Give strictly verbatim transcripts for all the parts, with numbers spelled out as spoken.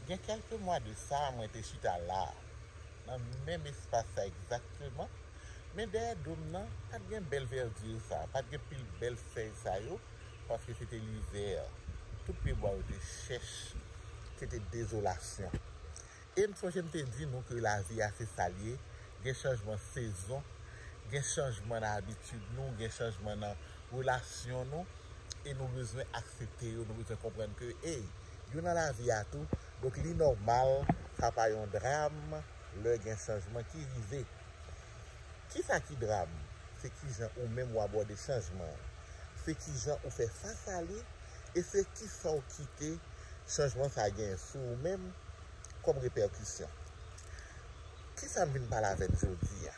Gen kèlke mwa de sa, mwen te chita la, nan menm espas sa egzakteman, men dèyè do m nan, pa t gen bèl vèdi sa, pa t gen pil bèl fèy sa yo, paske se te livè. Tout pyebwa yo te chèch, se te dezolasyon. E m sonje m te di nou ke lavi a se sa l ye, gen chanjman sezon, gen chanjman nan abitid nou, gen chanjman nan relasyon nou, e nou bezwen aksepte yo, nou bezwen konprann ke, ey, yo nan lavi a tou, donk li nòmal, sa pa yon dram lè gen chanjman ki rive. Kisa ki dram? Se kijan ou menm w abòde chanjman an. Se kijan ou fè fas a li, e se kisa w kite chanjman sa genyen sou ou menm kòm repèkisyon. Kisa m vin pale avè n jodi a?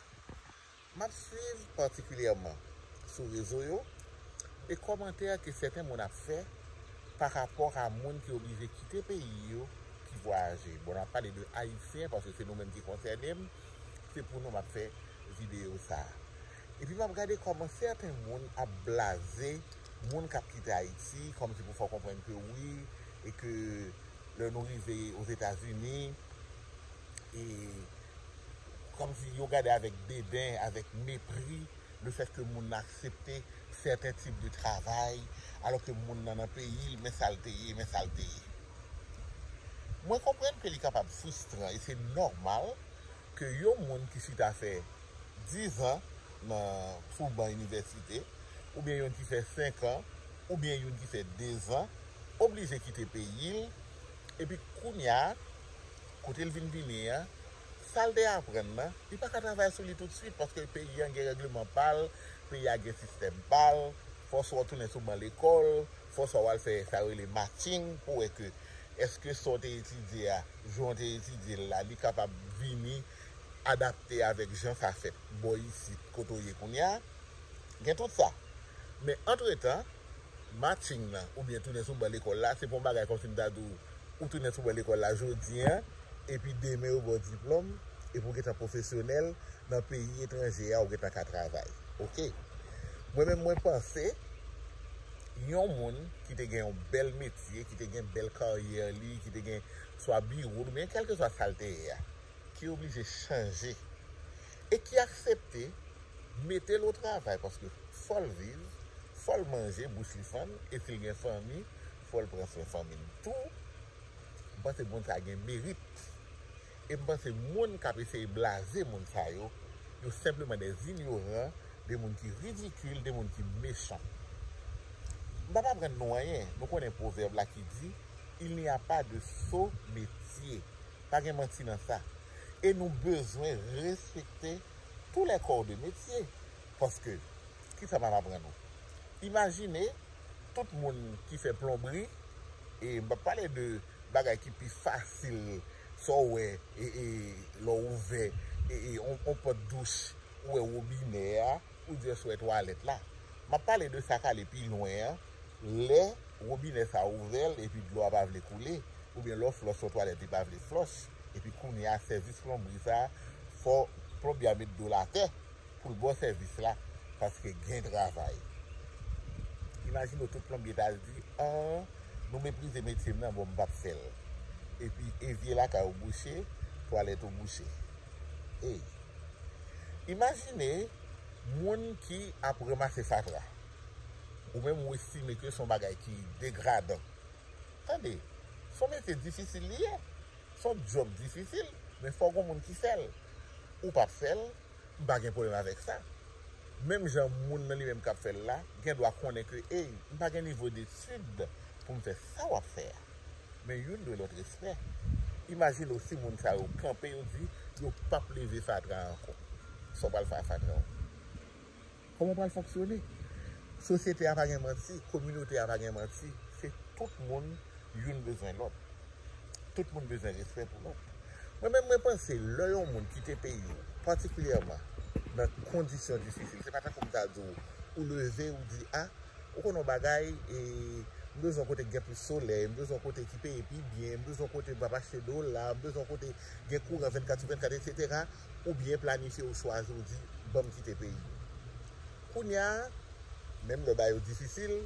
M ap swiv patikilyèman sou rezo yo de kòmantè ke sèten moun ap fè pa rapò a moun ki oblije kite peyi yo, ki vwayaje. Bon, n ap pale de Ayisyen, paske se nou menm ki konsène m, se pou nou m ap fè videyo sa a. Epi m ap gade kòman sèten moun ap blaze moun k ap kite Ayiti, kòmsi pou fè w konprann ke wi, e ke lè nou rive Ozetazini, e kòmsi yo gade avèk deden, avèk mepri, lefètke moun nan aksepte sèten tip de travay, alòske moun nan nan peyi l, men sa l te ye, men sa l te ye. Mwen konprann ke li kapab fristran, e se nòmal ke yon moun ki chita fè dizan nan, sou ban inivèsite, oubyen youn ki fè senk an, oubyen youn ki fè dezan, oblije kite peyi l, epi kounye a, kote l vin vini an, sa l te aprann nan, li pa ka travay sou li toutswit, paske peyi an gen règleman pa l, peyi a gen sistèm pa l, fò swa w tounen sou ban lekòl, fò swa w al fè sa yo rele matching pou wè ke èske sa w te etidye a, jan w te etidye l la, li kapab vini adapte avèk jan sa fèt bò isit kote w ye kounye a. Gen tout sa. Men antretan, matching nan, oubyen tounen sou ban lekòl la, se pa yon bagay kòmsi m ta di w, ou tounen sou ban lekòl la jodi an, epi demen yo ba w diplòm, epi w gentan pwofesyonèl nan peyi etranje a, ou gentan ka travay. Oke? Mwen menm, mwen panse, yon moun ki te gen yon bèl metye, ki te gen bèl karyè li, ki te gen swa biwo l, oubyen kèlkeswa sa l te ye a, ki oblije chanje, e ki aksepte mete l o travay, paske fò l viv, fò l manje, bouch li fann, e si l gen fanmi, fò l pran swen fanmi l tou. M panse moun sa gen merit. E m panse moun k ap eseye blaze moun sa yo, yo senpleman des ignorants, de moun ki ridikil, de moun ki mechan. M p ap aprann nou anyen. Nou konnen pwovèb la ki di, il n'y a pas de sot métier. Pa gen manti nan sa. E nou bezwen respekte tous les corps de métier. Paske, kisa m ap aprann ou? Imajine tout moun ki fè plonbri, e m p ap pale de bagay ki pi fasil, sa w wè, e, e, lè w ouvè, e, e, on, on pòt douch, ou wè wobinè a, ou di èske w wè twalèt la. M ap pale de sa k ale pi lwen an, lè wobinè sa ouvè l epi dlo a pa vle koule, oubyen lè w flòs yon twalèt li pa vle flòs, epi kounye a sèvis plonbri sa, fò plonbye a met do l atè pou l ba w sèvis la, paske gen travay. Imajine w tout plonbye ta di, an, nou meprize metye m nan, bon, m p ap fè l. Epi evye lakay ou bouche, twalèt ou bouche. Ey! Imajine moun ki ap ranmase fatra. Ou menm ou estime ke se yon bagay ki degradan. Tande, se yon metye difisil li ye. Se yon djòb difisil, men fò gon moun ki fè l. Ou p ap fè l, m pa gen pwoblèm avèk sa. Menm jan moun nan li menm k ap fè l la, gen dwa konnen ke, ey, m pa gen nivo detid pou m fè sa w ap fè a. Men youn dwe lòt respè. Imajine w si moun sa yo kanpe, yo di yo p ap leve fatra ankò. Sa w pral fè a fatra w? Kòman w pral fonksyone? Sosyete a pa gen manti, kominote a pa gen manti. Se tout moun, youn bezwen lòt. Tout moun bezwen respè pou lòt. Mwen menm, mwen panse, lè yon moun kite peyi w, patikilyèman nan kondisyon difisil, se pa tankou m ta di w, ou leve, ou di, a, ou konn yon bagay, e, m bezwen yon kote k gen plis solèy, m bezwen yon kote ki peye pi byen, m bezwen yon kote m p ap achte dola, m bezwen yon kote gen kouran vennkat sou vennkat, etsetera, oubyen planifye ou chwazi ou di, ban m kite peyi m. Kounye a, menm lè bagay yo difisil,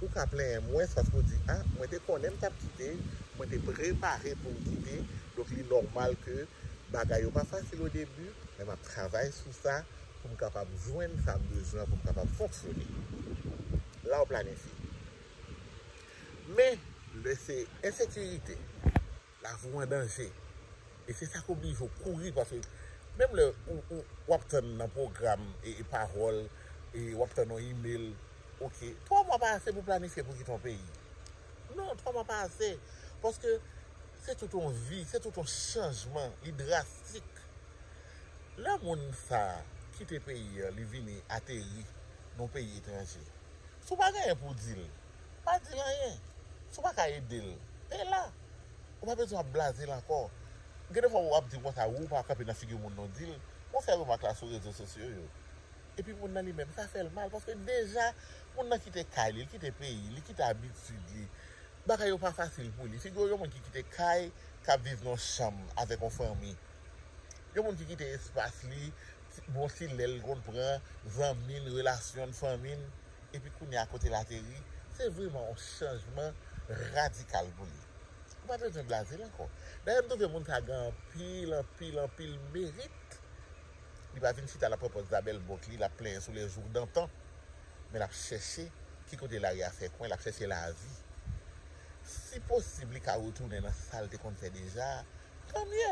ou ka plenyen mwens paske w di, a, mwen te konnen m t ap kite, Mwen te prepare pou m kite, donk li nòmal ke bagay yo pa fasil o debi, men m ap travay sou sa pou m kapab jwenn sa m bezwen pou m kapab fonksyone. La w planifye. Men, lè se ensekirite, lavi w an danje. E se sa k oblije w kouri, paske menm lè ou, ou, w ap tann nan pwogram e, e pawòl, e w ap tann yon imèl, oke, twa mwa pa ase pou planifye pou kite yon peyi. Non, twa mwa pa ase. Paske se tout yon vi, se tout yon chanjman, li drastik. Lè moun sa a kite peyi an, li vini ateri nan yon peyi etranje. Si w pa gen anyen pou w di l, pa di l anyen. Si w pa ka ede l, pe la. Ou pa bezwen ap blaze l ankò. Gen de fwa w ap di konsa, wi, ou pa kanpe nan figi moun nan w di l. Mwen fè remak la sou rezo sosyo yo. Epi moun nan li menm, sa fè l mal, paske deja, moun nan kite kay li, li kite peyi, li kite abitid li. Bagay yo pa fasil pou li. Figi w yon moun ki kite kay, k ap viv nan yon chanm avèk yon fanmi. Yon moun ki kite espas li, ti- bon, ti lè l konn pran, zanmi l, relasyon l, fanmi l, epi kounye a kote l ateri, se vrèman yon chanjman radikal pou li. Ou pa bezwen blaze l ankò. Dayè, m twouve moun sa gen anpil, anpil, anpil merit. Li pa vin chita l ap pran pòz Zabèlbòk li, l ap plenyen sou les jours d'antan. Men l ap chèche ki kote lari a fè kwen, l ap chèche lavi. Si posib, li ka retounen nan sa l te konn fè deja, tanmye.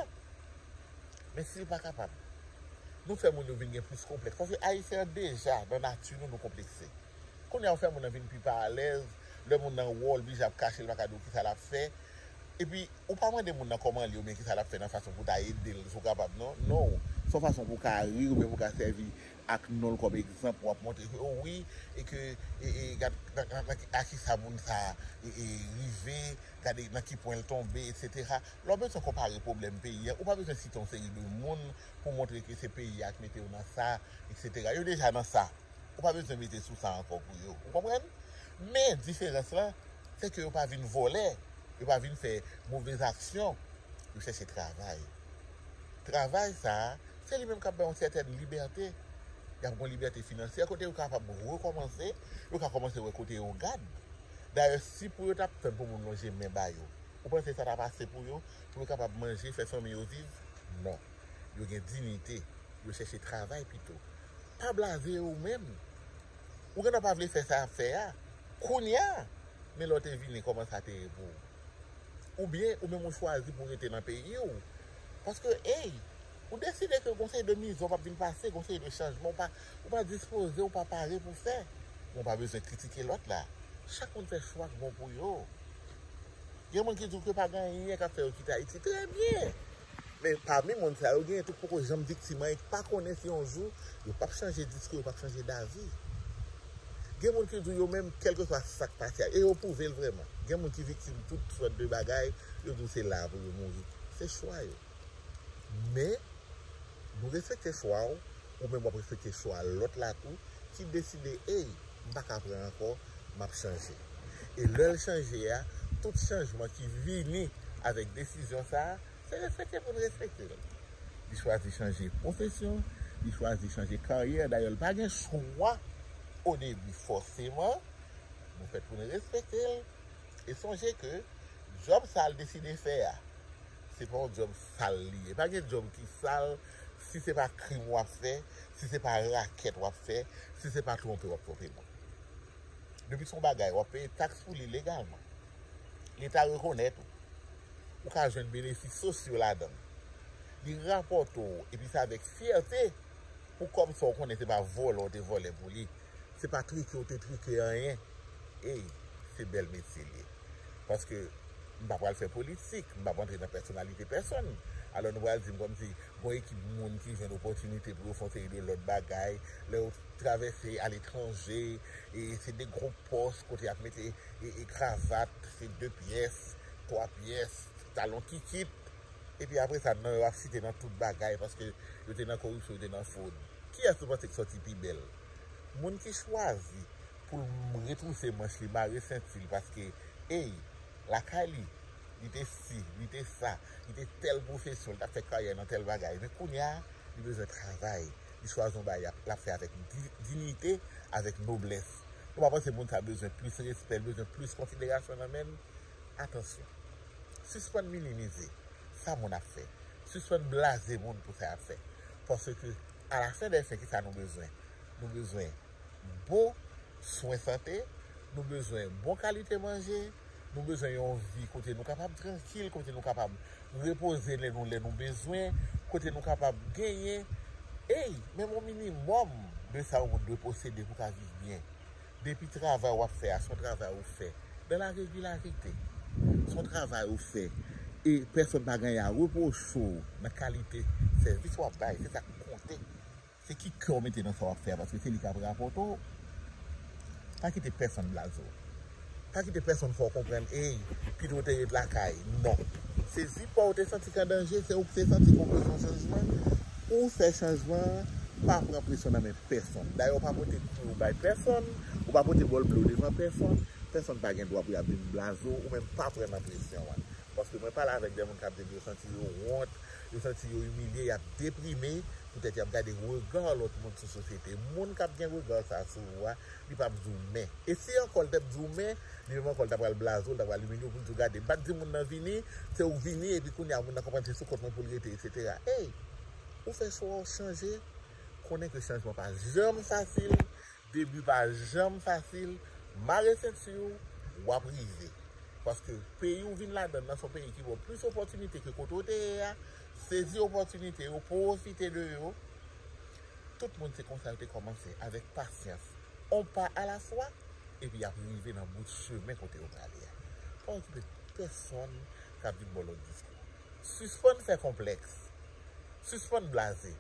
Men si l pa kapab, nou fè moun yo vin gen plis konplèks. Paske Ayisyen an deja, nan nati nou, nou konplekse. Kounye a, ou fè moun nan vin pi pa alèz, lè moun nan wè w, l blije ap kache, l pa ka di w kisa l ap fè. Epi, ou pa mande moun nan kòman l ye oubyen kisa l ap fè nan fason pou w ta ede l, si w kapab, non. Non. Se yon fason pou w ka ri oubyen pou w ka sèvi ak non l kòm egzanp, w ap montre ke, o wi, e ke, e, e, gad, nan, nan, nan, a kisa moun sa a, e, e, rive, gade nan ki pwen l tonbe, etsetera. Lè w bezwen konpare pwoblèm peyi a, ou pa bezwen site yon seri de moun pou montre ke se peyi a k mete w nan sa, etsetera. Yo deja nan sa. Ou pa bezwen mete sou sa ankò pou yo. Ou konprann? Men, diferans lan, se ke yo pa vin vòlè, yo pa vin fè movèz aksyon, yo chèche travay. Travay sa a, se li menm k ap bay yon sètèn libète. Y ap gen yon libète finansyè kote yo kapab rekòmanse, yo ka kòmanse wè kote yo gad. Dayè, si pou yo t ap tann pou moun lonje men ba yo, ou panse sa t ap ase pou yo, pou yo kapab manje, fè fanmi yo viv? Non. Yo gen diyite, yo chèche travay pito. Pa blaze yo ou menm. Ou gentan pa vle fè sa y ap fè a. Kounye a, men lè w te vini, kòman sa te ye pou ou? Oubyen, ou menm ou chwazi pou w rete nan peyi w. Paske, ey, ou deside ke gon seri de mizè w p ap vin pase, gon seri de chanjman w pa, ou pa dispoze, ou pa pare pou fè. Men w pa bezwen kritike lòt la. Chak moun fè chwa k bon pou yo. Gen moun ki di w ke pa gen anyen k ap fè yo kite Ayiti. Trè byen. Men pami moun sa yo, genyen tou k poko janm viktim anyen, ki pa konnen si yon jou yo p ap chanje diskou, yo p ap chanje davi. Gen moun ki di w yo menm, kèlkeswa sa k pase a, e yo pwouve l vrèman. Gen moun ki viktim tout sòt de bagay, yo di w se la pou yo mouri. Se chwa yo. Men, nou respekte chwa w, ou menm w ap respekte chwa lòt la tou, ki deside, ey, m pa ka pran ankò, m ap chanje. E lè l chanje a, tout chanjman ki vini avèk desizyon sa a, se respekte pou n respekte l. Li chwazi chanje pwofesyon, li chwazi chanje karyè. Dayè, l pa gen chwa o debi fòseman. Nou fèt pou n respekte l. E sonje ke djòb sa l deside fè a, se pa yon djòb sal li ye. Pa gen djòb ki sal si se pa krim w ap fè, si se pa rakèt w ap fè, si se pa twonpe w ap twonpe moun. Depi se yon bagay w ap peye taks pou li legalman, Leta rekonèt ou, ou ka jwenn benefis sosyo ladan l. Li rapòte w, epi se avèk fyète pou kòb sa w konnen se pa vòlè w te vòlè pou li, se pa trike w te trike anyen. Ey, se bèl metye l ye. Paske m pa pral fè politik, m p ap antre nan pèsonalite pèsonn. Alò nou pral di m kòmsi gon ekip moun ki jwenn opòtinite pou yo fè yon seri de lòt bagay, lè yo travèse aletranje, e se de gwo pòs kote y ap mete e, e kravat, se de pyès, twa pyès, talon kikit. Epi apre sa, non yo ap site nan tout bagay, paske yo te nan koripsyon, yo te nan fwod. Kiyès ou panse k sòti pi bèl? Moun ki chwazi pou l retwouse manch li, mare senti l, paske, ey, lakay li, li te si, li te sa, li te tèl pwofesyon, li t ap fè karyè nan tèl bagay. Men kounye a, li bezwen travay. Li chwazi yon bagay l ap, l ap fè avèk di- diyite, avèk noblès. Ou pa panse moun sa bezwen plis respè, l bezwen plis konsiderasyon nan men l? Atansyon. Sispann minimize sa moun ap fè. Sispann blaze moun pou sa y ap fè. Paske, alafen dè fen, ki sa nou bezwen? Nou bezwen bon swen sante, nou bezwen bon kalite manje, nou bezwen yon vi kote nou kapab trankil, kote nou kapab repoze lè nou, lè nou bezwen, kote nou kapab genyen, ey, menm yon minimòm de sa yon moun dwe posede pou ka viv byen. Depi travay w ap fè a, se yon travay ou fè dans la régularité. Se yon travay ou fè. E pèsonn pa gen a repwoche w nan kalite sèvis w ap bay. Se sa k konte. Se ki kè w mete nan sa w ap fè a, paske se li k ap rapòte w. Pa kite pèsonn blaze w. Pa kite pèsonn fè w konprann, ey, pito w te ret lakay. Non. Se vi pa w te santi k an danje, se ou ki te santi ke w bezwen chanjman. Ou fè chanjman an, pa pran presyon nan men pèsonn. Dayè, w pa pote kwi w bay pèsonn, ou pa pote bòl ble w devan pèsonn. Pèsonn pa gen dwa pou y ap vin blaze w, ou menm pa pran nan presyon an. Paske mwen pale avèk de moun k ap di m yo santi yo wont, yo santi yo imilye, y ap deprime, poutèt y ap gade rega lòt moun sou sosyete. Moun k ap gen rega sa sou ou a, li p ap di w men. E si ankò l t ap di w men, li menm ankò l ta pral blaze w, l ta pral imilye w pou l di w gade, m pa t di moun nan vini, se ou vini, epi kounye a moun nan konprann se sou kont mwen pou l rete, etsetera. Ey! Ou fè chwa w chanje, konnen ke chanjman pa janm fasil, debi pa janm fasil, mare senti w, w ap rive. Paske peyi w vin ladan nan se yon peyi ki ba w plis opòtinite ke kote w te ye a, sezi opòtinite yo, pwofite de yo. Tout moun se konsa yo te kòmanse, avèk pasyans, on pa alafwa, epi y ap rive nan bout chemen kote yo prale a. Pa okipe pèsonn k ap vin ba w lòt diskou. Sispann fè konplèks. Sispann blaze.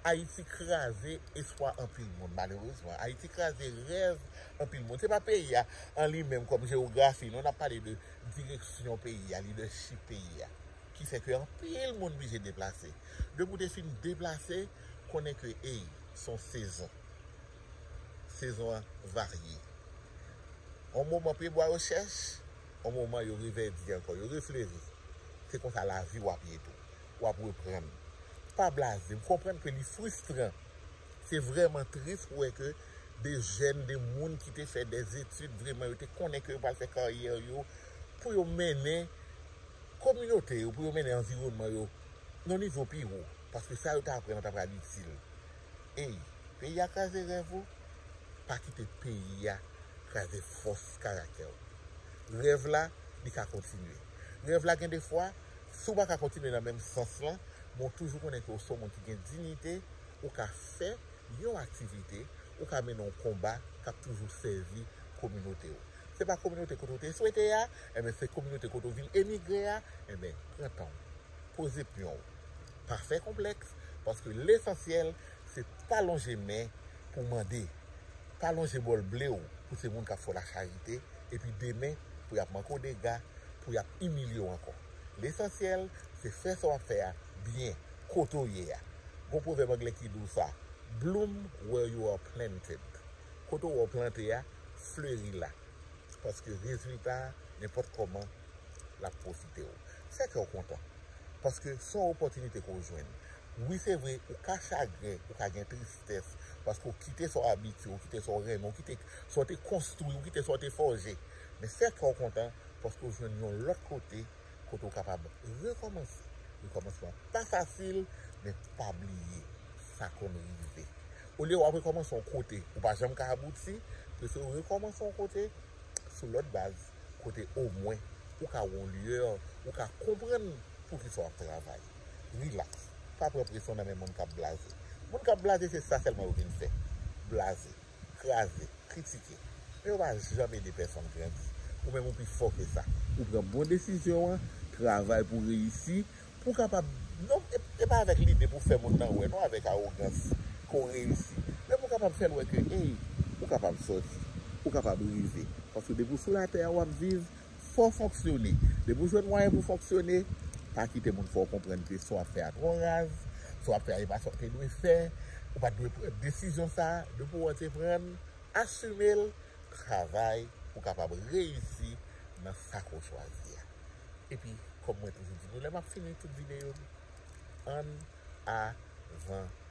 Ayiti kraze espwa anpil moun, malerezman. Ayiti kraze rèv anpil moun. Se pa peyi a an li menm kòm jewografi, non, n ap pale de direksyon peyi a, lidèchip peyi a, ki fè ke anpil moun blije deplase. Depi w te fin deplase, konnen ke, ey, se yon sezon. Sezon an varye. On moman pyebwa yo chèch, on moman yo revèdi ankò, yo refleri. Se konsa lavi w ap ye tou. W ap reprann. Pa blaze. M konprann ke li fristran. Se vrèman tris pou wè ke de jèn, de moun ki te fè dèzetid, vrèman yo te konnen ke yo pral fè karyè yo, pou yo mennen kominote yo, pou yo mennen anviwònman yo nan nivo pi wo, paske sa yo ta aprann an ta pral itil. Ey, peyi a kraze rèv ou, pa kite peyi a kraze fòs karaktè w. Rèv la, li ka kontinye. Rèv la gen de fwa, si w pa ka kontinye nan menm sans lan, men w toujou konnen ke w se yon moun ki gen diyite, ou ka fè yon aktivite, ou ka mennen yon konba k ap toujou sèvi kominote w. Se pa kominote kote w te swete a, enben se kominote kote w vin emigre a, enben pran tan w. Poze pyon w. Pa fè konplèks, paske lesansyèl, se pa lonje men pou mande. Pa lonje bòl ble w pou se moun k ap fè w lacharite, epi demen, pou y ap manke w dega, pou y ap imilye w ankò. Lesansyèl, se fè sa w ap fè a byen, kote w ye a. Gon pwovèb anglè ki di w sa, "Bloom where you are planted." Kote w plante a, fleri la. Paske rezilta a, nenpòt kòman, l ap pwofite w. Fè kè w kontan. Paske se yon opòtinite ke w jwenn. Wi, se vre, ou ka chagren, ou ka gen tristès, paske w kite sa w abitye, ou kite sa w renmen, ou kite sa w te konstwi, ou kite sa w te fòje. Men fè kè w kontan, paske w jwenn yon lòt kote, kote w kapab rekòmanse. Rekòmansman pa fasil, men pa bliye, sa konn rive. Olye w ap rekòmanse yon kote, ou pa janm ka abouti, prefere w rekòmanse yon kote, sou lòt baz, kote omwen ou ka wè yon lyè, ou ka konprann poukisa w ap travay. Rilaks. Pa pran presyon nan men moun k ap blaze. Moun k ap blaze, se sa sèlman yo vin fè. Blaze, kraze, kritike. Men yo pa janm ede pèsonn grandi. Ou menm ou pi fò ke sa. Ou pran bon desizyon an, travay pou w reyisi, pou w kapab, non, e, e pa avèk lide pou fè moun nan wè, non, avèk awogans ke w reyisi. Men pou w kapab fè l wè ke, ey, ou kapab sòti, ou kapab rive. Paske depi w sou latè a, w ap viv, fò w fonksyone. Depi w jwenn mwayen pou w fonksyone, pa kite moun fè w konprann ke sa w ap fè a twò raz, sa w ap fè a e pa sa w te dwe fè, ou pa t dwe pran desizyon sa a, depi w wè w te pran l, asime l, travay pou w kapab reyisi nan sa ke w chwazi a. Epi, kòm mwen toujou di nou, lè m ap fini tout videyo m, ann avanse.